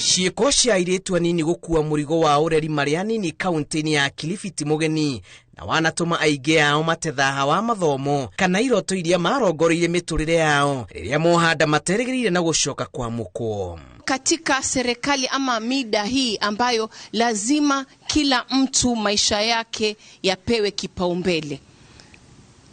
Ciĩko cia airĩtu anini gũkua mũrigo wa ũreri marĩ anini kaunti-inĩ ya Kilifi ti mũgeni na wanatũma aingĩ ao mate thaha wa mathomo kana iroto iria marongoreirie mĩtũrĩre yao rĩrĩa mohanda materĩgĩrĩire na gũcoka kwamũkwo. Katika serikali ama mida hii ambayo lazima kila mtu maisha yake yapewe kipaumbele.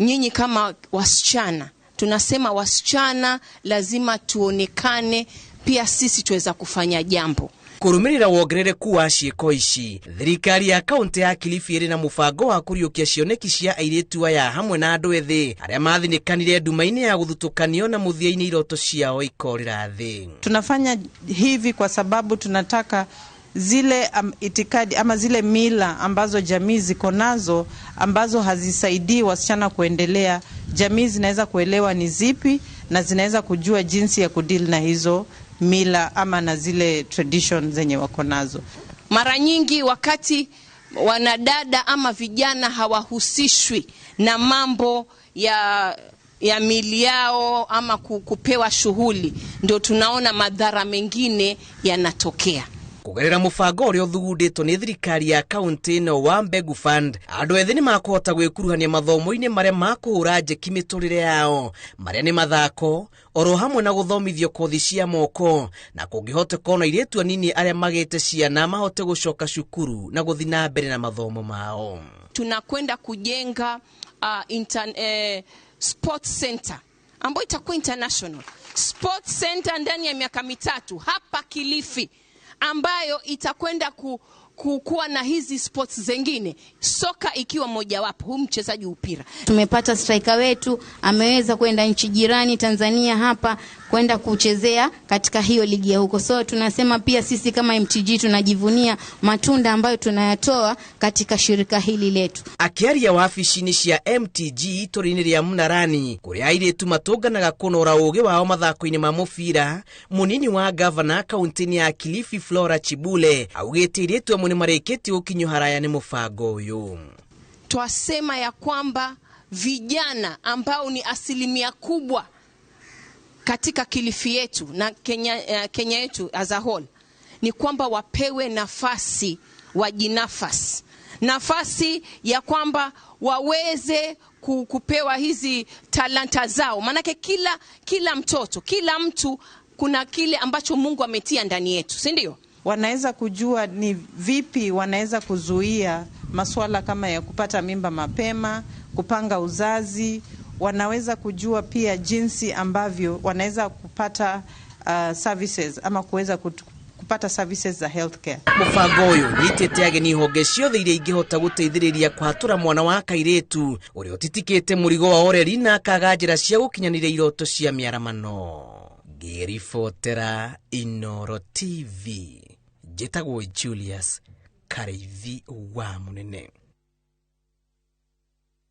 Nyinyi kama wasichana, tunasema wasichana lazima tuonekane pia sisi tuweza kufanya jambo. Kũrũmĩrĩra wongerereku wa ciĩko ici, thirikari ya kaunti ya Kilifi ĩrĩ na mũbango wa kũriũkia cioneki cia airĩtu aya hamwe na andũ ethĩ arĩa mathinĩkanire nduma-inĩ ya gũthutũkanio na mũthia-inĩ iroto ciao ikorĩra thĩ. Tunafanya hivi kwa sababu tunataka zile itikadi ama zile mila ambazo jamii ziko nazo ambazo hazisaidii wasichana kuendelea, jamii zinaweza kuelewa ni zipi na zinaweza kujua jinsi ya kudeal na hizo mila ama na zile tradition zenye wako nazo. Mara nyingi wakati wanadada ama vijana hawahusishwi na mambo ya mili yao ama kupewa shughuli, ndio tunaona madhara mengine yanatokea. Kũgerera mũbango ũrĩa ũthugundĩtwo nĩ thirikari ya kaunti ĩno wa Mbegu Fund, andũ ethĩ nĩ makũhota gwĩkuruhania mathomo-inĩ marĩa makũhũra njeki mĩtũrĩre yao, marĩa nĩ mathako oro hamwe na gũthomithio kothi cia moko, na kũngĩhoteka ona airĩtu anini arĩa magĩte ciana mahote gũcoka cukuru na gũthiĩ na mbere na mathomo mao. Tunakwenda kujenga sports center ambayo itakuwa international sports center ndani ya miaka 3 hapa Kilifi, ambayo itakwenda kuwa na hizi sports zengine, soka ikiwa mojawapo, huu mchezaji upira. Tumepata striker wetu ameweza kwenda nchi jirani Tanzania hapa kwenda kuchezea katika hiyo ligi ya huko. So tunasema pia sisi kama MTG tunajivunia matunda ambayo tunayatoa katika shirika hili letu. Akiaria wabici-inĩ cia MTG itũũra-inĩ rĩa Mũnarani kũrĩa airĩtu matũnganaga kũnora ũgĩ wao mathako-inĩ ma mũbira, mũnini wa gavana kaunti-inĩ ya Kilifi Flora Chibule augĩte airĩtu amwe nĩmarĩkĩtie gũkinyio haraya nĩ mũbango ũyũ. Twasema ya kwamba vijana ambao ni asilimia kubwa katika Kilifi yetu na Kenya yetu as a whole, ni kwamba wapewe nafasi, wajinafasi, nafasi ya kwamba waweze kupewa hizi talanta zao. Maanake kila mtoto, kila mtu kuna kile ambacho Mungu ametia ndani yetu, si ndio? Wanaweza kujua ni vipi wanaweza kuzuia masuala kama ya kupata mimba mapema, kupanga uzazi. Wanaweza kujua pia jinsi ambavyo wanaweza kupata services ama kuweza kupata services za healthcare. Mũbango ũyũ ũnyitĩte ageni honge ciothe iria ingĩhota gũteithĩrĩria kũhatũra mwana wa kairĩtu ũrĩa ũtitikĩte mũrigo wa ũreri na akaga njĩra cia gũkinyanĩria iroto cia mĩaramano. Ngĩribotera Inooro TV, njĩtagwo Julius Karĩithi wa Mũnene.